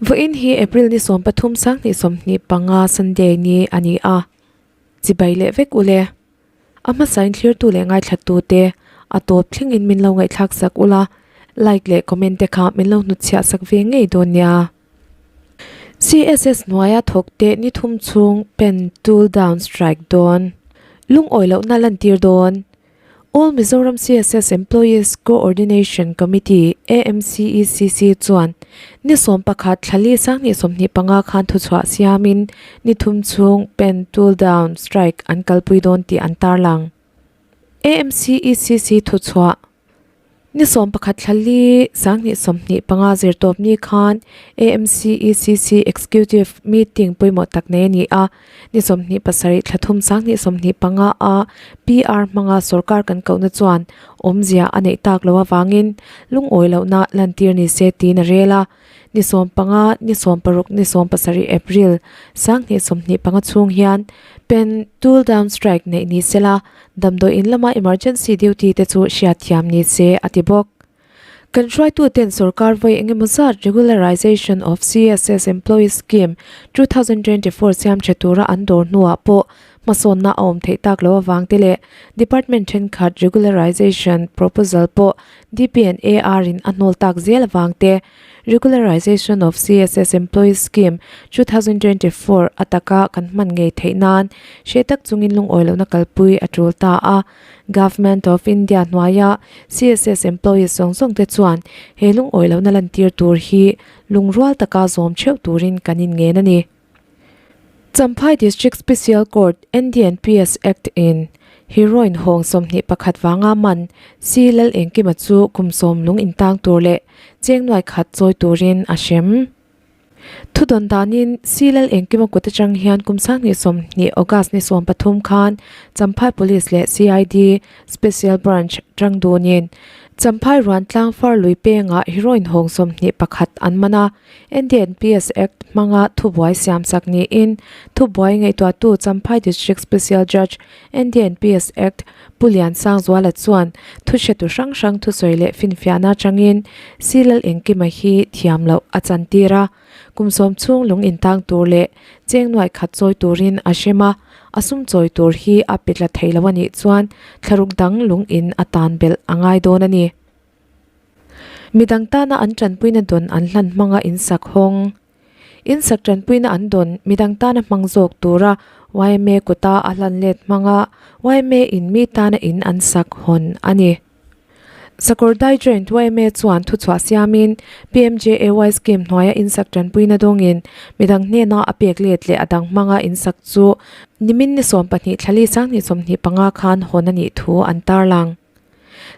Vawiin hi April ni 13 sanghnih 25 Sunday ni a ni a, chibai leh vek ule. A hmasain thlirtu leh ngaithlattu te a tawp thlengin min lo ngaihthlak sak ula, like leh comment te kha min lo hnutchhiah sak ve ngei dawn nia. CSS hnuaia thawk teh ni thum chhung pen tool down strike dawn. Lungawi lohna lantir dawn. All Mizoram CSS Employees Co-ordination Committee, AMCECC, chuan ni 11 thlali sanghnih 25 khan thuchhuah siamin ni thum chhung pen tool down strike an kalpui dawn tih an tarlang. AMCECC thuchhuah. Ni 11 thlali sanghnih 25 zirtawp ni khan AMCECC Executive Meeting pawimawh tak nei a ni a. Ni 27 thla thum sanghnih 25 a PR hmanga sorkar kan kohna chuan awmzia a neih tak loh avangin lungawi lohna lantir ni se tiin a rel a. Ni 15, ni 16, ni 17 April sanghnih 25 chhung hian pen tool down strike neih ni sela Damdawi in lama emergency duty te chu hriatthiam ni se a ti bawk. Kan hruaituten sorkar vawi eng emaw zat Regularization of CSS Employees Scheme 2024 siam tha tura an dawr hnuah pawh hmasawnna a awm theih tak loh avang te leh department thenkhat regularization proposal pawh DPNAR in a hnawl tak zel avang te Regularization of CSS Employees Scheme 2024 a taka kan hman ngei theih nan hre tak chungin lungawi lohna kalpui a tul ta a. Government of India hnuaia CSS employees zawng zawng te chuan he lungawi lohna lantir tur hi lungrual taka zawm theuh turin kan inngen a ni. Champhai District Special Court NDNPS Act in heroin hawng 21 vanga man Si Lal Engkima chu kum sawm lung intang tur leh cheng nuai khat chawi turin a hrem. Thudawn danin Si Lal Engkima kut atang hian kum sanghnih 20 August ni 13 khan Champhai Police leh CID Special Branch tang dunin Champhai ruan tlang far lui pengah heroin hawng 21 an man a. NDNPS Act hmanga thubuai siamsak niin thubuai ngaihtuahtu Champhai District Special Judge NDNPS Act Pu Liansangzuala chuan thuhretu hrang hrang thusawi leh finfiahna atangin Silal Engkima hi thiam loh a chantir a, kum sawm chhung lung intang tur leh cheng nuai khat chawi turin a hrem a, a sum chawi tur hi a pe tla thei lo a nih chuan thlaruk dang lung in a tan belh a ngai dawn a ni. Midang tana an tanpuina dawn an hlan hmanga in sak hawng. In sak tanpuina an dawn midang tana hmang zawk tura yma kuta a hlan let hmanga yma in mi tana in an sak hawn a ni. Sakawrdai Joint yma chuan thuchhuah siamin PMJAY scheme hnuaia in sak tanpuina dawngin midang hnena a pek let leh a dang hmanga in sak chu nimin ni 12 thlali sanghnih 25 khan hawn a nih thu an tarlang.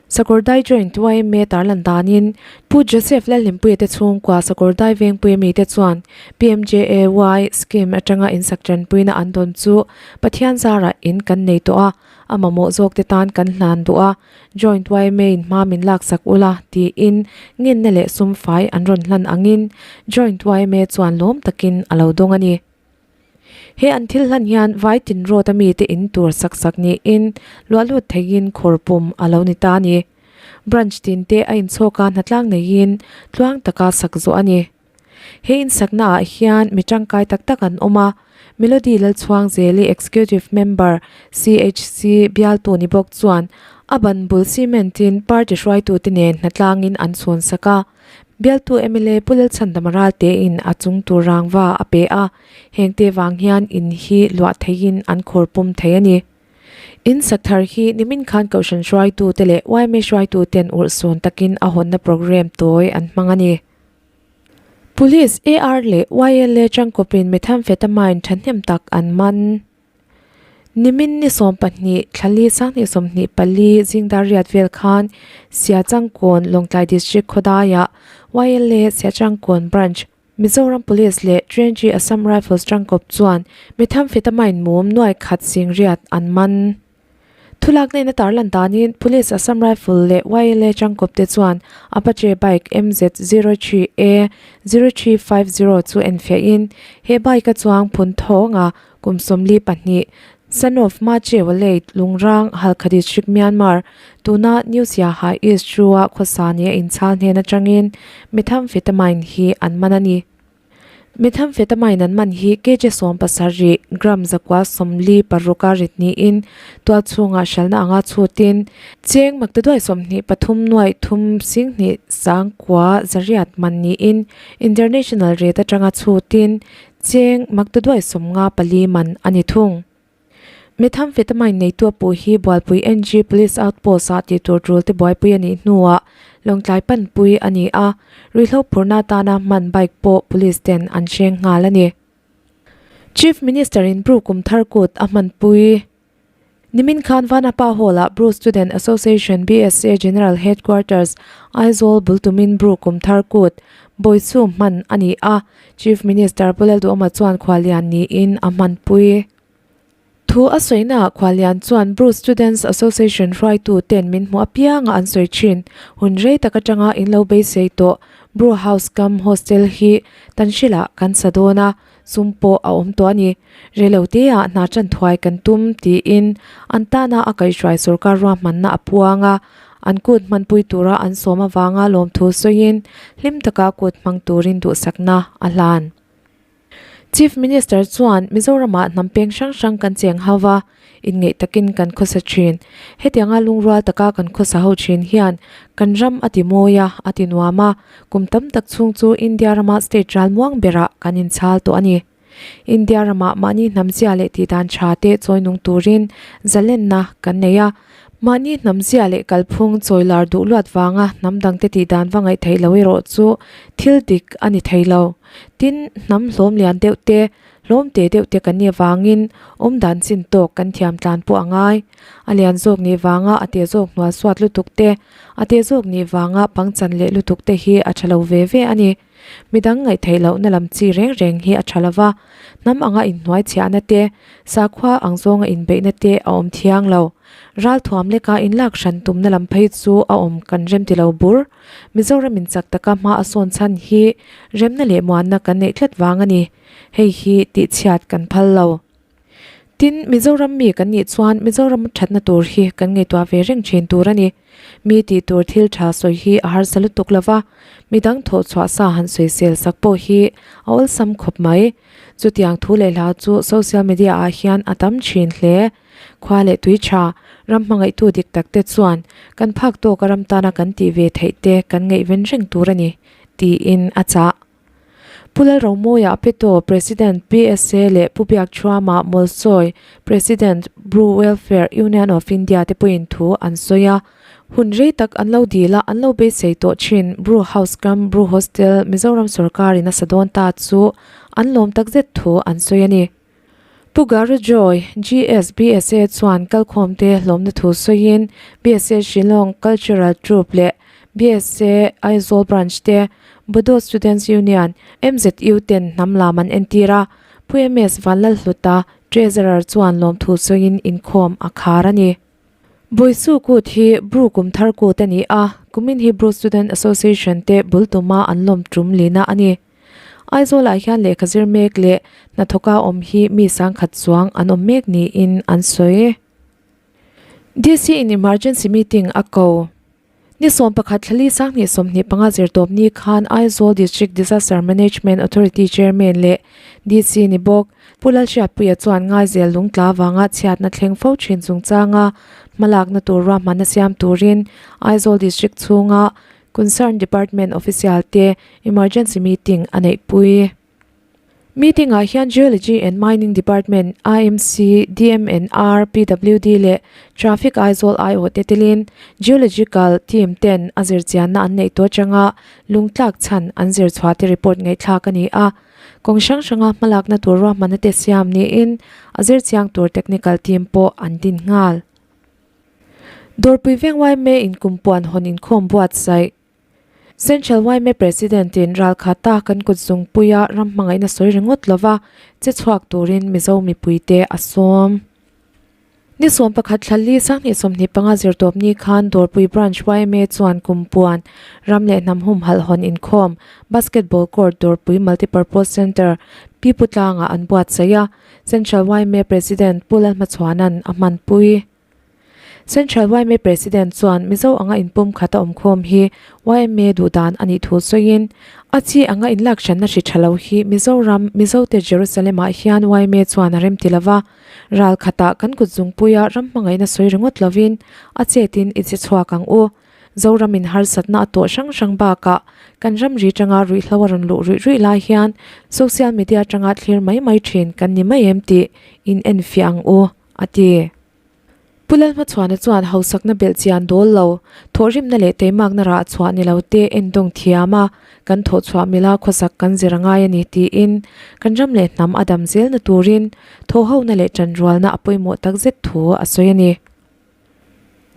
Sakawrdai Joint yma tarlan danin Pu Joseph Lalhlimpuia te chhungkua Sakawrdai Vengpuia mite chuan PMJAY scheme atanga insak tanpuina an dawn chu Pathian zarah in kan nei tawh a, a mamawh zawk te tan kan hlan duh a, Joint yma in hma min laksak ula tiin ngenna leh sum fai an rawn hlan angin Joint yma chuan lawm takin a lo dawng a ni. He an thil hlan hian vai tin road a mite in tur sak sak niin luah lut theiin khawr pum a lo ni ta a ni. Branch tin te a inchhawk a hnatlang neiin tluang taka sak zawh a ni. He insakna ah hian mi tangkai tak tak an awm a, Melody Lalchhuangzeli Executive Member CHC bialtu ni bawk chuan a ban bul cement in party hruaitute nen hnatlangin an chhun sak a. Bialtu mla Pu Lalchhandama Ralte in a chung tur rangva a pe a, heng te vang hian in hi luah theiin an khawr pum thei a ni. In sak thar hi nimin khan Kohhran hruaitu te leh yma hruaitu ten urhsawn takin a hawnna programme tawi an hmang a ni. Police, AR leh YLA tangkawpin methamphetamine thahnem tak an man. Nimin ni 12 thlali sanghnih 24 zingdar riat vel khan Siachangkawn Lawngtlai District khawdaiah YLA Siachangkawn Branch Mizoram Police leh Trenji Assam Rifles tangkawp chuan methamphetamine mum nuai khat sing riat an man. Thulak nena tarlan danin Police Assam Rifle leh YLA tangkawp te chuan Apache bike MZ03A 0350 chu enfiahin he bike a chuang phun thawnga Kum 42, son of Ma Che Walei, Lungrang, Halkha District, Myanmar, tuna New Siaha East Rua khawsa nia inchhal hnen atangin methamphetamine hi an man a ni. Methamphetamine an man hi kg 70, gram 146 a rit niin tual chhungah hralhna anga chhutin cheng maktaduai 23 nuaih thum singhnih sangkua zariat man niin international rate atanga chhutin cheng maktaduai 54 man a ni thung. Methamphetamine neitu a puh hi Bualpui NG Police Outpost ah tih tur tul te buaipui a nih hnuah Lawngtlai panpui a ni a, ruihhlo phurna atana hman bike pawh police ten an hreng nghal a ni. Chief Minister in Bru kum thar kut a hmanpui. Nimin khan Vanapa Hall ah Bru Student Association BSA General Headquarters Aizawl bul tumin Bru kum thar kut Bawichhu hman a ni a, Chief Minister Pu Lalduhawma chuan khuallian niin a hmanpui. Thu a sawinaah khuallian chuan Bru Students Association hruaitu ten min hmuh apianga an sawi thin. Hun rei tak atanga in lo beisei tawh Bru House cum Hostel hi Tanhrilah kan sa dawn a, sum pawh a awm tawh a ni. Reilo teah hna tan thuai kan tum tiin an tana a kaihhruai sorkar ruahmanna a puang a, an kut hmanpui tura an sawm avanga lawmthu sawiin hlim taka kut hmang turin duhsakna a hlan. Chief Minister chuan Mizoramah hnam peng hrang hrang kan cheng ho va, inngeih takin kan khawsa thin. Hetianga lungrual taka kan khawsa ho thin hian kan ram a ti mawi a, a ti nuam a, kum tam tak chhung chu India rama state ral muang berah kan inchhal tawh a ni. India ramah mahni hnamzia leh tihdan tha te chawi nung turin zalenna kan nei a, mahni hnamzia leh kalphung chawi lar duh luat vanga hnam dangte tihdan va ngaih theih lo erawh chu thil dik a ni thei lo. Tin, hnam hlawm lian deuh te, hlawm te deuh te kan nih avangin awm dan chin tawk kan thiam tlan pawh a ngai. A lian zawk nih vanga a te zawk hnual suat lutuk te, a te zawk nih vanga pangchan leh lutuk te hi a tha lo ve ve a ni. Midang ngaihtheih lohna lam chi reng reng hi a tha lo va, hnam anga inhnuai chhiahna te, sakhua ang zawnga inbeihna te a awm thiang lo. Ralthuam leka inlak hran tumna lam phei chu a awm kan rem ti lo bur. Mizoram in chak taka hma a sawn chhan hi remna leh muanna kan neih tlat vang a ni. Hei hi tihchhiat kan phal lo. Tin, Mizoram mi kan nih chuan Mizoram thatna tur hi kan ngaihtuah ve reng thin tur a ni. Mi tih tur thil tha sawi hi a harsa lutuk lo va, midang thawh chhuah sa han sawisel sak pawh hi a awlsam khawp mai. Chutiang thu leh hla chu social media ah hian a tam thin hle. Khua leh tui tha, ram hmangaihtu dik tak te chuan kan phak tawka ram tana kan tih ve theih te kan ngaihven reng tur a ni, tiin a chah. Pu Lalromawiah Peto, President, PSA leh Pu Biakchhuama Mawlsawi, President, Bru Welfare Union of India te pawhin thu an sawi a. Hun rei tak an lo dil a, an lo beisei tawh thin Bru House cum Bru Hostel Mizoram sorkarin a sa dawn ta chu an lawm takzet thu an sawi a ni. Pu Gary Joy, GS, BSA chuan kalkhawmte hlawmna thu sawiin BSA Shillong Cultural Troupe leh BSA Aizawl Branch te, Bodo Students Union, MZU ten hnam lam an entir a, Pu MS Vanlalhluta, Treasurer chuan lawmthu sawiin inkhawm a khar a ni. Bawisu kut hi Bru kum thar kut a ni a, kumin hi Bru Student Association te bul tuma an lawm tum lina a ni. Aizawlah hian lehkha zir mek leh hnathawka awm hi mi sangkhat chuang an awm mek niin an sawi. DC in emergency meeting a ko. Ni 11 thlali 2025 zirtawp ni khan Aizawl District Disaster Management Authority Chairman leh DC ni bawk Pu Lalhriatpuia chuan Ngaizel lungtla vanga chhiatna thleng fo thin chungchanga hmalakna tur ruahmanna siam turin Aizawl District chhunga Concern Department official te emergency meeting a neihpui. Meeting ah hian Geology and Mining Department, IMC, DMNR, PWD leh Traffic Aizawl aiawh te telin Geological team ten a zirchianna an neih tawh atanga lungtlak chhan an zir chhuah te report ngaihthlak a ni a. Kawng hrang hranga hmalakna tur ruahmanna te siam niin a zirchiang tur technical team pawh an din nghal. Dawrpui veng yma in kum puan hawn inkhawm buatsaih. Central yma President in ralkhata kan kut zungpuia ram hmangaihna sawi ringawt lova che chhuak turin Mizo mipuite a sawm. Ni 11 thlali 2025 zirtawpni khan Dawrpui Branch yma chuan kum puan ram leh hnam humhalh hawn inkhawm Basketball Court Dawrpui Multipurpose Centre Pipu tlangah an buatsaih a. Central yma President Pu Lalhmachhuana'n a hmanpui. Central yma President chuan Mizo anga inpumkhat a awmkhawm hi yma duhdan a nih thu sawiin, a chi anga inlakhranna hri tha lo hi Mizoram, Mizote Jerusalem-ah hian yma chuan a remti lova, ral khatah kan kut zungpuia ram hmangaihna sawi ringawt lovin a chetin i che chhuak ang u. Zoramin harsatna a tawh hrang hrang bakah kan ramri tanga ruihhlo a rawn luh ruih ruih lai hian social media tanga thlir mai mai thin kan ni mai em tih in enfiah ang u, a ti. Pu Lalhmachhuana chuan hausakna belh chian dawl lo, thawhrimna leh teimakna rah chhuah ni lo te endawng thiam a, kan thawhchhuah mila khawsak kan zir a ngai a ni tiin kan ram leh hnam a dam zelna turin thawhhona leh tanrualna a pawimawh takzet thu a sawi a ni.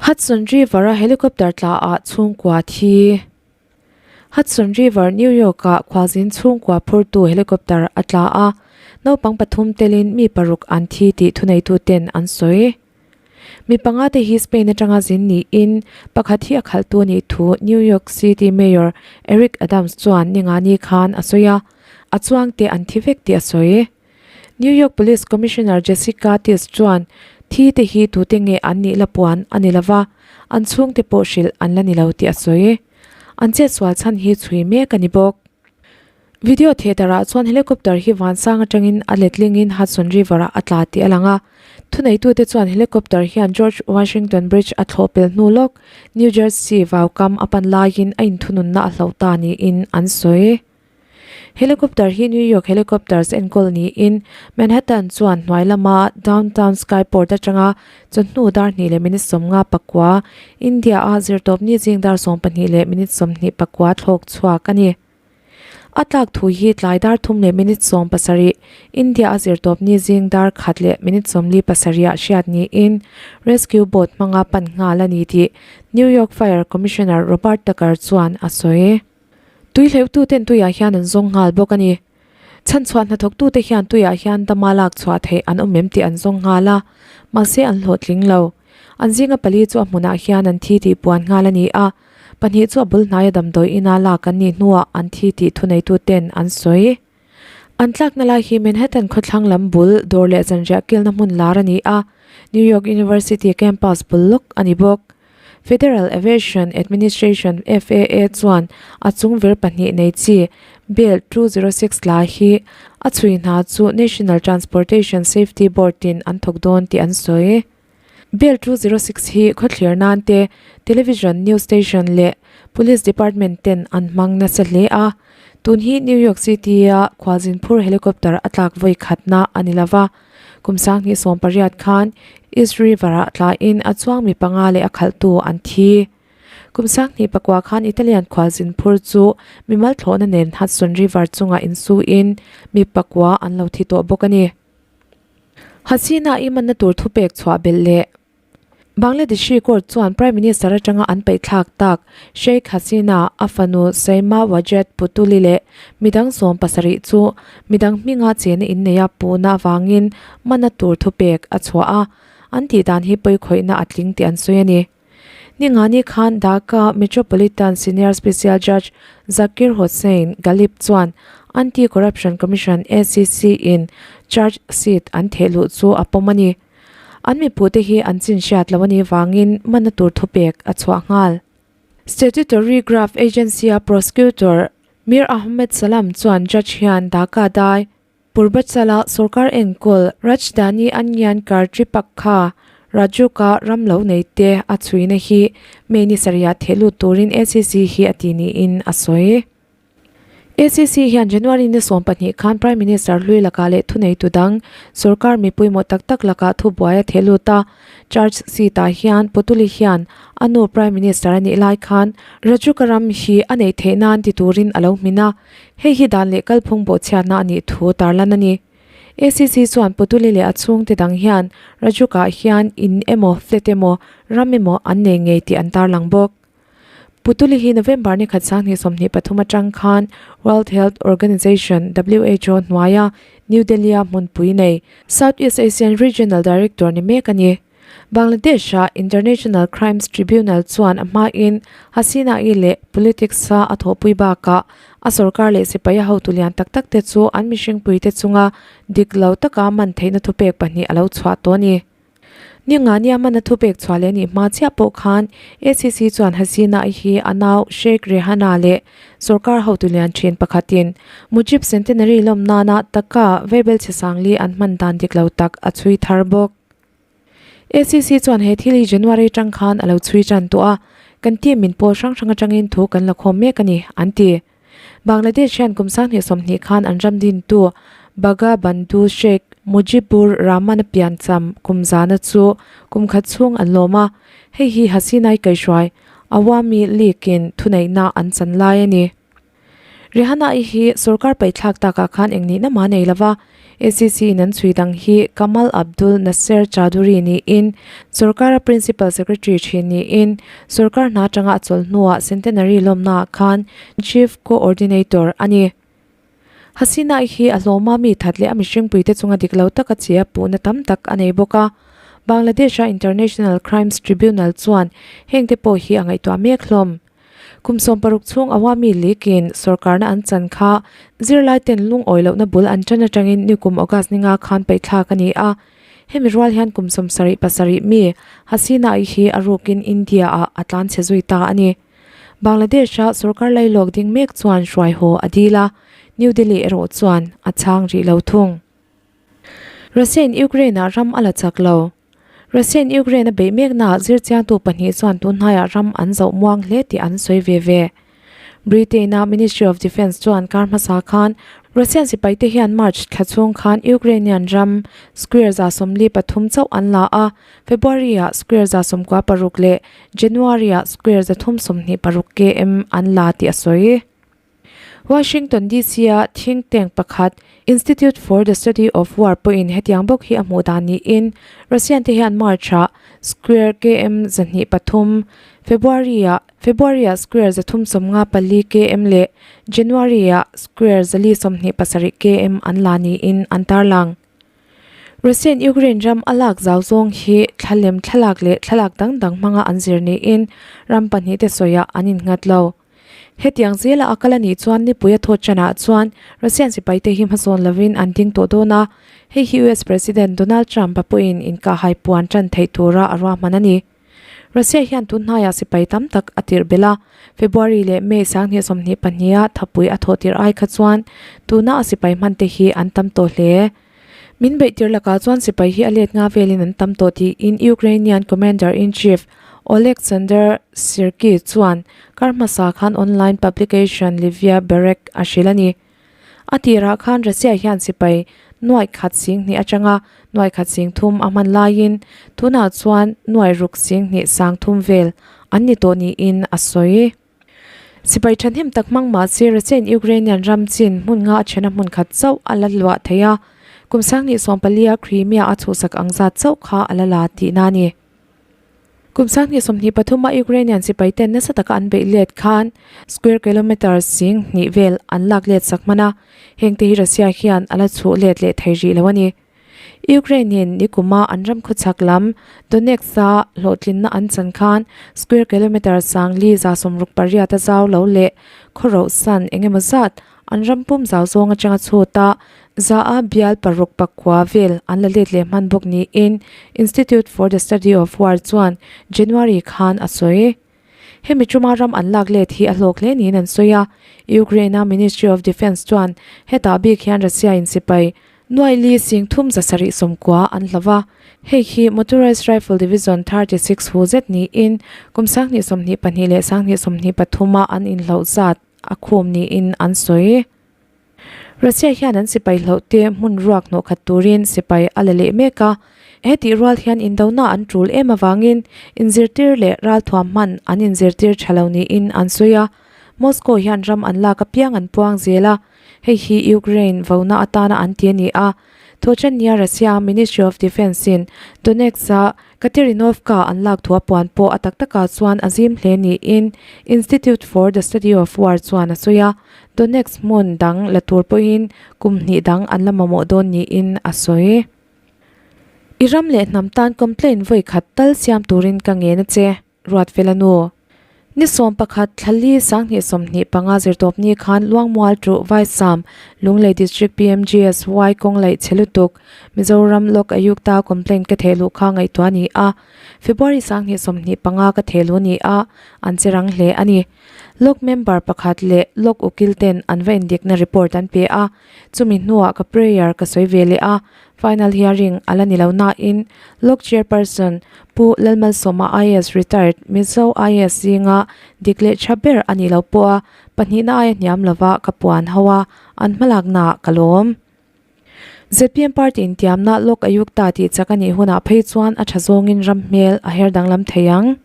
Hudson River-a helicopter tla ah chhungkua thi. Hudson River, New York-ah khualzin chhungkua phurtu helicopter a tla a, naupang pathum telin mi paruk an thi tih thuneituten an sawi. Mi panga te hi Spain atanga zin niin pakhat hi a khalhtu a nih thu New York City Mayor Eric Adams chuan ningani khan a sawi a, a chuangte an thi vek tih a sawi. New York Police Commissioner Jessica Tisch chuan thi te hi tute nge an nih la puan a ni lova, an chhungte pawh hrilh an la ni lo tih a sawi. An chetsual chhan hi chhui mek a ni bawk. Video theater-ah chuan helicopter hi vansang atangin a letlingin Hudson River-ah a tla tih a lang a. Thuneitute chuan helicopter hian George Washington Bridge a thlawh pel hnu lawk New Jersey vaukam a pan laiin a inthununna a hloh ta niin an sawi. Helicopter hi New York Helicopters enkawl niin Manhattan chuan hnuai lama Downtown Skyport atanga chawhnu dar hnih leh minute 55 India-a zirtawpni zing dar 12 leh minute 24 thlawk chhuak a ni. A tlak thu hi tlai dar thum leh minute 17 India-a zirtawpni zing dar khat leh minute 47 ah hriat niin rescue boat hmanga pan nghal a ni tih New York Fire Commissioner Robert Tucker chuan a sawi. Tui hleuhtuten tuiah hian an zawng nghal bawk a ni. Chhanchhuah hnathawktute hian tuiah hian dama lak chhuah theih an awm em tih an zawng nghal a, mahse an hlawhtling lo. An zinga pali chu a hmunah hian an thi tih puan nghal a ni a, pahnih chu a bul hnaia damdawi ina lak an nih hnuah an thi tih thuneituten an sawi. An tlakna lai hi Manhattan khawthlang lam bul dawr leh zanriah kilna hmun lar a ni a, New York University campus bul lawk a ni bawk. Federal Aviation Administration, FAA, chuan a chung vir pahnih nei chi Bell 206 la hi a chhui hna chu National Transportation Safety Board in an thawk dawn tih an sawi. Bell 206 hi khawthlir nan te, television news station leh police department ten an hmang nasa hle a. Tun hi New York City-a khualzin phur helicopter a tlak vawi khatna a ni lova. Kum 2018 khan East River-ah tlaiin a chuang mi panga leh a khalhtu an thi. Kum 2009 khan Italian khualzin phur chu mimal thlawhna nen Hudson River chungah insuin mi pakua an lo thi tawh bawk a ni. Hasina i manna tur thupek chhuah belh leh Bangladeshi court chuan Prime Minister atanga an paihthlak tak Sheikh Hasina, a fanu Saima Wajed Putuli leh midang 70 chu midang hminga chena inneia puhna avangin mana tur thupek a chhuah a, an tih dan hi pawikhawihna a tling tih an sawi a ni. Ningani khan Dhaka Metropolitan Senior Special Judge Zakir Hossain Galib chuan Anti-Corruption Commission, ACC, in charge sheet an thehluh chu a pawm a ni. An mipute hi an chin hriat lo a nih vangin mana tur thupek a chhuah nghal. Statutory Graft Agency-a prosecutor Mir Ahmed Salam chuan judge hian Dhaka dai Purbachal-a sorkar enkawl Rajdhani Unnyan Kartripakkha Rajuk-a ram lo nei te a chhuina hi May ni sarihah theh lut turin ACC hi a ti niin a sawi. ACC hian January ni 12 khan Prime Minister hlui lakah leh thuneitu dang sorkar mipui mawh tak tak lakah thubuai a theh lut a. Charge sheet ah hian Putuli hian a nu Prime Minister a nih lai khan Rajuka ram hi a neih theih nan ti turin a lo hmin a, hei hi dan leh kalphung bawhchhiatna a nih thu tarlan a ni. ACC chuan Putuli leh a chhungte dang hian Rajuka hian in emaw flat emaw ram emaw an nei ngei tih an tarlang bawk. Putuli hi November ni khat 2023 atang khan World Health Organization, WHO, hnuaia New Delhi-a hmunpui nei Southeast Asian Regional Director ni mek a ni. Bangladesh-a International Crimes Tribunal chuan a hmain Hasina-i leh politics-a a thawhpui bakah a sorkar leh sipai a hotu lian tak tak te chu an mihringpuite chunga dik lo taka man theihna thupek pahnih a lo chhuah tawh a ni. Ni nga nia hmana thupek chhuah leh nih hma chiah pawh khan ACC chuan Hasina-i hi a nau Sheikh Rehana leh sorkar hotu lian thin pakhatin Mujib Centenary lawm nana taka vaibel chhe sangli an hman dan dik lo tak a chhui thar bawk. ACC chuan he thil hi January tang khan a lo chhui tan tawh a, kan team in pawl hrang hrang atangin thu kan la khawm mek a ni, an ti. Bangladesh hian kum 2020 khan an ram dintu Bagabandhu Sheikh Mujibur Rahman-a piancham kum zana chu kum khat chhung an lawm a, hei hi Hasina-i kaihhruai Awami League-in thuneihna an chan lai a ni. Rehana-i hi sorkar paihthlak takah khan eng nihna mah nei lova, ACC-in an chhui dang hi Kamal Abdul Nasser Chowdhury niin sorkara Principal Secretary thin niin sorkar hna atanga a chawl hnuah Centenary lawmnaah khan Chief Coordinator a ni. Hasina-i hi a hlawma mi that leh a mihringpuite chunga dik lo taka che a puhna tam tak a nei bawk a. Bangladesh-a International Crimes Tribunal chuan hengte pawh hi a ngaihtuah mek hlawm. Kum 60 chhung Awami League-in sorkarna an chan kha zirlai ten lungawi lohna bul an tan atangin nikum August ninga khan paihthlak a ni a. Hemi rual hian kum 77 mi Hasina-i hi a rukin India-ah a tlan chhe zui ta a ni. Bangladesh-a sorkar lailawk ding mek chuan hruai haw a dil a, New Delhi erawh chuan a chhang rih lo thung. Russia-in Ukraine-ah ram a la chak lo. Russia-in Ukraine a beih meknaah zirchiangtu pahnih chuan tunhnaiah ram an zoh muang hle tih an sawi ve ve. Britain-a Ministry of Defence chuan kar hmasa khan Russian sipaite hian March thla chhung khan Ukrainian ram square 43 chauh an la a, February-ah square 96 leh January-ah square 326 km an la tih a sawi. Washington DC-a think tank pakhat, Institute for the Study of War pawhin hetiang bawk hi a hmuh dan niin Russian te hian March-ah square km 103, February-ah February-ah square 354 km leh January-ah square 427 km an la niin an tarlang. Russian Ukraine ram a lak zau zawng hi thlalem thlalak leh thlalak dang dang hmanga an zir niin ram pahnihte sawiah an innghat lo. Hetiang zela a kal a nih chuan nipui a thawt chanah chuan Russian sipaite hi hmasawn lovin an ding tawh dawn a, hei hi US President Donald Trump-a pawhin inkahhai puan tan theih tura a ruahman a ni. Russia hian tun hnaiah sipai tam tak a tirh belh a, February leh May 2022-a thapui a thawh tirh ai kha chuan tuna a sipai hmante hi an tam tawh hle. Min beih tir lakah chuan sipai hi a let nga velin an tam tawh tiin Ukrainian Commander-in-Chief Oleksandr Syrskyi chuan kar hmasa khan online publication Livia Berek a hrilh a ni. A tirah khan Russia hian sipai nuaih khat 2000 atanga nuaih khat 3000 a hman laiin tunah chuan nuaih ruk 20 30 vel an ni tawh niin a sawi. Sipai thahnem tak hmang mah se Russian Ukrainian ram chin hmun nga a thena hmun khat chauh a la luah thei a, kum 2014 a Crimea a chhuhsak ang zat chauh kha a la la tihna a ni. Kum 2023 a Ukrainian sipai ten nasa taka an beih let khan square kilometre 2000 vel an lak let sak hman a, hengte hi Russia hian a la chhuh let leh thei rih lo a ni. Ukraine-in nikuma an ram khawchhak lam Donetsk-a hlawhtlinna an chan khan square kilometre 4,168 a zau lo leh khawrohsan eng emaw zat an ram pum zau zawng atanga chhut a, za a bial paruk pakua vel an la let leh hman bawk niin Institute for the Study of War chuan January khan a sawi. Hemi tuma ram an lak let hi a hlawk hle niin an sawi a, Ukraine-a Ministry of Defence chuan hetah bik hian Russia-in sipai nuai li 3790 an hlo va, hei hi Motorized Rifle Division 36 hu zet niin kum 2022 leh 2023 a an inhloh zat a khum niin an sawi. Russia hian an sipai hloh te hmun ruak hnawh khat turin sipai a la leh mek a, hetih rual hian indona an tul em avangin inzirtir leh ralthuam hman an inzirtir tha lo niin an sawi a, Moscow hian ram an lak apiang an puang zel a, hei hi Ukraine vona atana an ti a ni a. Thawhchania Russia Ministry of Defence-in Donetsk-a Katerinovka an lak thu a puan pawh a tak takah chuan a zim hle niin Institute for the Study of War chuan a sawi a, Donetsk hmun dang la tur pawhin kum hnih dang an la mamawh dawn niin a sawi. I ram leh hnam tan complaint vawi khat tal siam turin ka ngen a che, Ruatfela nu. Ni 11 thlali 2025 zirtawpni khan Luangmual to Vaisam, Lunglei District PMGSY kawng laih che lutuk, Mizoram Lok Ayukta complaint ka theh luh kha ngaihtuah a ni a, February 2025 ka theh luh a ni a, an che rang hle a ni. Lok member pakhat leh Lok ukil ten an va indikna report an pe a, chumi hnuah ka prayer ka sawi ve leh a, final hearing a la ni lo nain Lok chairperson Pu Lalmalsawma IAS retired Mizo IAS zinga dik leh tha ber a nih loh pawha pahnihna aia hniam lova ka puan ho a, an hmalaknaah ka lawm. Zpm party intiamna Lok Ayukta tih chak a nih hunah phei chuan a tha zawngin ram hmel a her danglam thei ang.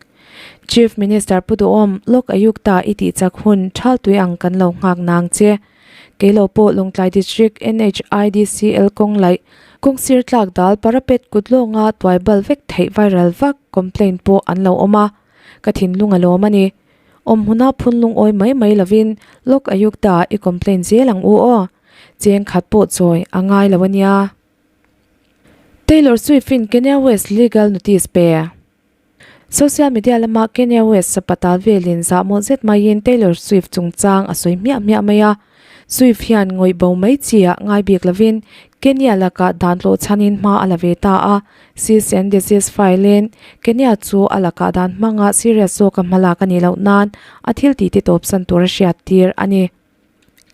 Chief Minister Pu Duhawm, Lok Ayukta i tih chak hun thal tui ang kan lo nghak nang che. Keilo pawh Lawngtlai District NHIDCL kawng laih, kawng sir tlak dal parapet kut lawnga tuai bal vek theih viral vak complaint pawh an lo awm a, ka thinlung a lawm a ni. Awm huna phun lungawi mai mai lovin Lok Ayukta i complaint zel ang u aw. Cheng khat pawh chawi a ngai lo a nia. Taylor Swift-in Kanye West legal notice pe. Social media lama Kanye West sapatal velin zahmawh zet maiin Taylor Swift chungchang a sawi hmiah hmiah mai a. Swift hian ngawih bo mai chi ah ngai bik lovin Kanye lakah dan tlawh chhanin hma a la ve ta a. Cease and desist file-in Kanye chu a lakah dan hmanga serious zawka hmalak a nih loh nan a thil tih te tawpsan tur a hriattir a ni.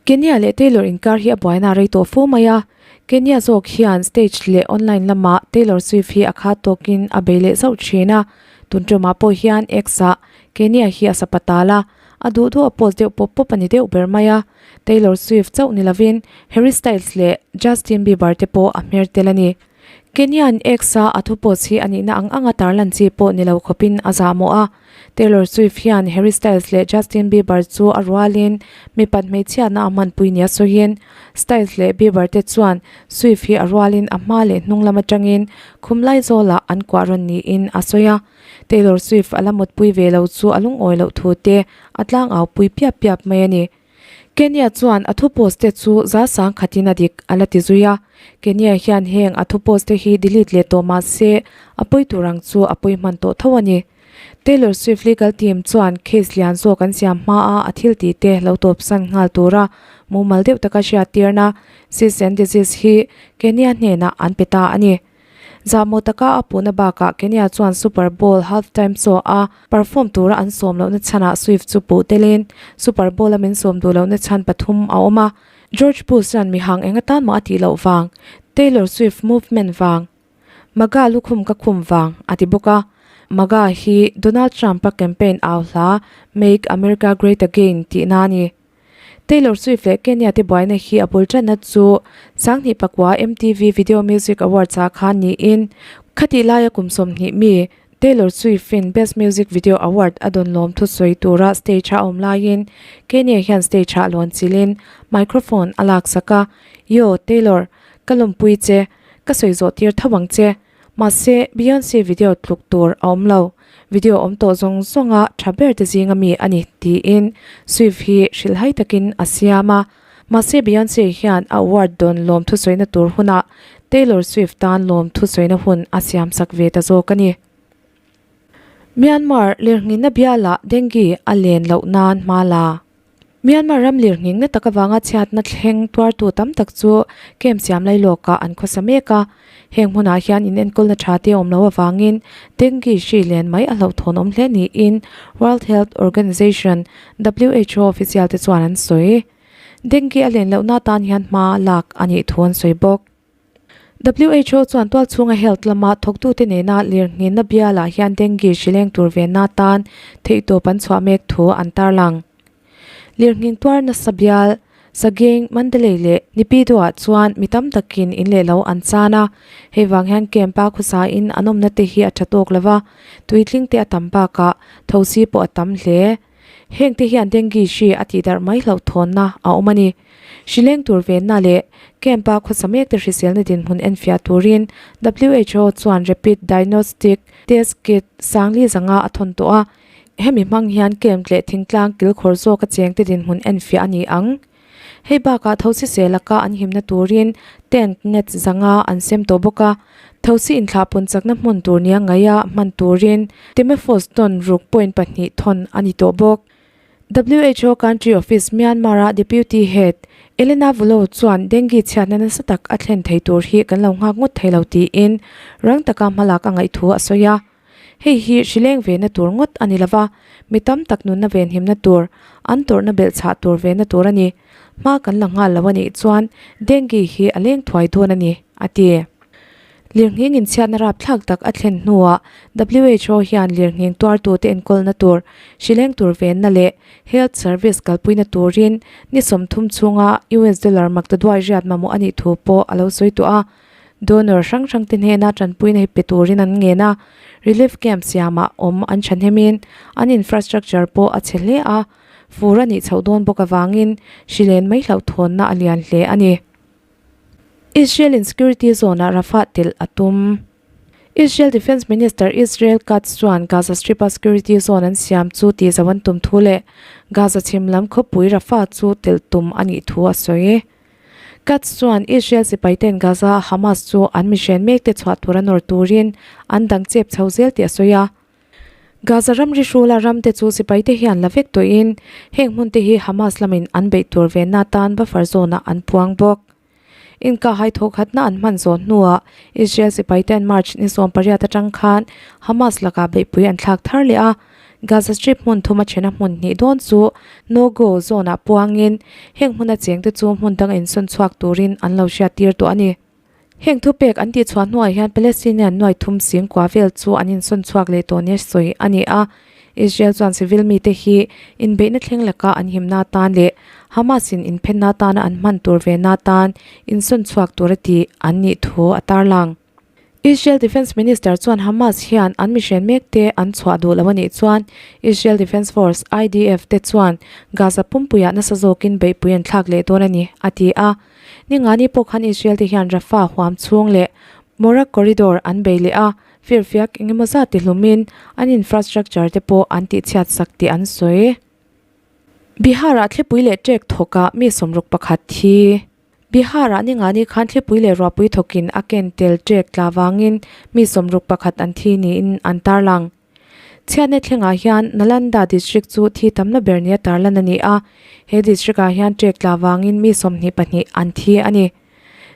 Kenya leh Taylor inkar hi a buaina rei tawh fo mai a, Kenya zawk hian stage leh online lamah Taylor Swift hi a khat tawkin a bei leh zauh thin a, tun tumah pawh hian X-ah Kenya hi a sapa tal a, a duh duh a post deuh pawp pawp a ni deuh ber mai a, Taylor Swift chauh ni lovin Harry Styles leh Justin Bieber te pawh a hmer tel a ni. Kenyan X-a a thu post hi a nihna ang anga tarlan chi pawh ni lo khawpin a zahmawh a. Taylor Swift hian Harry Styles leh Justin Bieber chu a rualin mipat hmeichhiatna a hmanpui nia sawiin, Styles leh Bieber te chuan Swift hi a rualin a hma leh hnung lam atangin khum lai zawlah an kuah rawn niin a sawi a. Taylor Swift a la mutpui ve lo chu a lungawi loh thu te a tlangaupui piap piap mai a ni. Kenya chuan a thu post te chu za sang khatin a dik a la ti zui a, Kenya hian heng a thu post te hi delete leh tawh mah se a pawi tur ang chu a pawi hman tawh tho a ni. Taylor Swift legal team chuan case lian zawk an siam hma a a thil tih te lo tawpsan nghal tura mumal deuh taka hriattirna cease and desist hi Kenya hnenah an pe ta a ni. Zahmawh taka a puhna bakah Kenya chuan Super Bowl halftime show a perform tura an sawm lohna chhanah Swift chu puh telin Super Bowl a min sawm duh lohna chhan pathum a awm a, George Bush chuan mihang eng atan mah a tih loh vang, Taylor Swift movement vang, MAGA lukhum ka khum vang a ti bawk a. MAGA hi Donald Trump-a campaign au hla Make America Great Again tihna a ni. Taylor Swift leh Kenya te buaina hi a bul tanna chu 2009 MTV Video Music Awards ah khan niin khatih laia kum 20 mi Taylor Swift in Best Music Video Award a dawn lawm thusawi tura stage a awm laiin Kanye hian stage ah lawn chilhin microphone a laksak a, Yo, Taylor, ka lawmpui che, ka sawi zawh tir tho ang che. Mahse, Beyonce video tluk tur a awm lo. Video awm tawh zawng zawnga tha ber te zinga mi a ni, tiin Swift hi hrilhhai takin a siam a. Mahse, Beyonce hian a award dawn lawm thusawina tur hunah Taylor Swift tan lawm thusawina hun a siamsak ve ta zawk a ni. Myanmar lirnghina bialah dengue a len loh nan hma la. Myanmar ram lirnghing na tak avanga chhiatna thleng tuartu tam tak chu camp siam lai lawkah an khawsa mek a. Heng hmunah hian inenkawlna tha te awm lo avangin dengue hri len mai a hlauhthawn awm hle niin World Health Organization, who, official te chuan an sawi. Dengue a len lohna atan hian hma lak a nih thu an sawi bawk. Who chuan tualchhunga health lama thawktute nena lirnghinna bialah hian dengue hri leng tur venna atan theihtawp an chhuah mek thu an tarlang. Lirnghing tuar nasa bial, Sagaing, Mandalay leh Naypyidaw-ah chuan mi tam takin in leh lo an chan a, hei vang hian camp-a khawsain an awmna te hi a tha tawk lo va, tuitling te a tam bakah thosi pawh a tam hle. Heng te hian dengue hri a tihdarh mai hlauhthawnna a awm a ni. Hri leng tur venna leh camp-a khawsa mek te hriselna dinhmun enfiah turin who chuan rapid diagnostic test kit sangli zanga a thawn tawh a. Hemi hmang hian camp leh thingtlang kilkhawr zawka chengte dinhmun enfiah a ni ang. Hei bakah thosi seh laka an himna turin tent net zanga an sem tawh bawk a, thosi inthlahpun chakna hmun tur nia ngaia hman turin Temephos tawn ruk point pahnih thawn a ni tawh bawk. Who Country Office Myanmar-a Deputy Head Elena Vulo chuan dengue chhiatna nasa tak a thlen thei tur hi kan lo nghak ngawt thei lo tiin rang taka hmalak a ngaih thu a sawi a. Hei hi hrileng vena tur ngawt a ni lova, mi tam tak nunna venhimna tur, an tawrhna belhchhah tur vena tur a ni. Hma kan la nghal lo a nih chuan dengue hi a leng thuai dawn a ni, a ti. Lirnghing inchhiatna rapthlak tak a thlen hnuah who hian lirnghing tuartute enkawlna tur, hrileng tur venna leh health service kalpuina turin ni 30 chhunga US dollar maktaduai riat mamawh a nih thu pawh a lo sawi tawh a. Donor hrang hrangte hnena tanpuina hi pe turin an ngen a, relief camp siamah awm an thahnemin an infrastructure pawh a chhe hle a, fur a nih chhoh dawn bawk avangin hrilen mai hlauhthawnna a lian hle a ni. Israel in security zone ah Rafah telh a tum. Israel Defence Minister Israel Katz chuan Gaza Strip a security zone an siam chu tih zo an tum thu leh Gaza chhim lam khawpui Rafah chu telh tum a nih thu a sawi. Katz chuan Israel sipai ten Gaza a Hamas chu an mihren mek te chhuah tur a nawr turin an dang chep chho zel tih a sawi a. Gaza ramri hrula ramte chu sipaite hian la vek tawhin heng hmunte hi Hamas lamin an beih tur venna atan buffer zone-ah an puang bawk. Inkahhai thawkhatna an hman zawh hnuah Israel sipaiten March ni 18 atang khan Hamas lakah beihpui an thlak thar leh a, Gaza Strip hmun thuma thena hmun hnih dawn chu no-go zone-ah puangin heng hmuna chengte chu hmun danga insawn chhuak turin an lo hriattir tawh a ni. Heng thupek an tihchhuah hnuah hian Palestinian nuai thum sing kua vel chu an insawn chhuak leh tawh nia sawi a ni a. Israel chuan civil mite hi inbeihna thleng laka an himna atan leh Hamas in inphenna atana an hman tur vena atan insawn chhuak tur a tih an nih thu a tarlang. Israel Defence Minister chuan Hamas hian an mihren mekte an chhuah duh lo a nih chuan Israel Defence Force, IDF, te chuan Gaza pumpuiah nasa zawkin beihpui an thlak leh dawn a ni, a ti a. Ningani pawh khan Israel te hian Rafah huam chhung leh Morag Corridor an bei leh a, firfiak eng emaw zat ti hlumin an infrastructure te pawh an tihchhiat sak tih an sawi. Bihar-ah thlipui leh ṭek thawkah mi 61 thi. Bihar-ah ningani khan thlipui leh ruahpui thawkin a ken tel ṭek tla vangin mi 61 an thi niin an tarlang. Chhiatna thlengah hian Nalanda District chu thi tamna ber nia tarlan a ni a, he district-ah hian ṭek tla vangin mi 22 an thi a ni.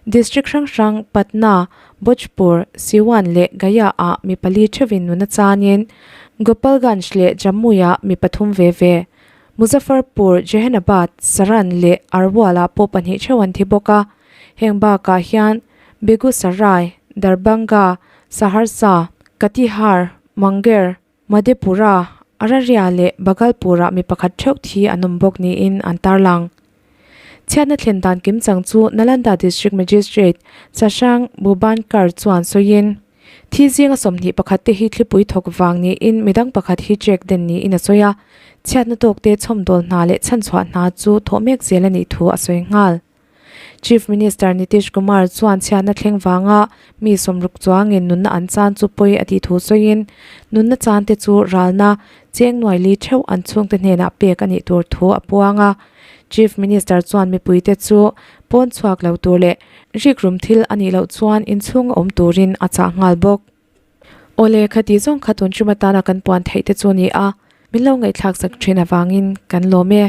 District hrang hrang Patna, Bhojpur, Siwan leh Gaya-ah mi pali theuhin nun a chanin Gopalganj leh Jamui-ah mi pathum ve ve, Muzaffarpur, Jehanabad, Saran leh Arwal-ah pawh pahnih theuh an thi bawk a. Heng bakah hian Begusarai, Darbhanga, Saharsa, Katihar, Munger, Madhepura, Araria leh Bhagalpur-ah mi pakhat theuh thi an awm bawk niin an tarlang. Chhiatna thlen dan kimchang chu Nalanda District Magistrate Shashank Bhubankar chuan sawiin, thi zinga 21 te hi thlipui thawk vang niin midang pakhat hi check den niin a sawi a, chhiatna tawkte chhawmdawl hna leh chhanchhuah hna chu thawh mek zel a nih thu a sawi nghal. Chief Minister Nitish Kumar chuan chhiatna thleng vanga mi 60 chuangin nunna an chan chu pawi a tih thu sawiin, nunna chante chu ralna cheng nuai li theuh an chhungte hnenah pek a nih tur thu a puang a. Chief Minister chuan mipuite chu pawn chhuak lo tur leh rikrum thil a nih loh chuan inchhunga awm turin a chah nghal bawk. Awle, khati zawng kha tun ṭum atana kan puan theih te chu a ni a, min lo ngaihthlak sak ṭhin avangin kan lawm e.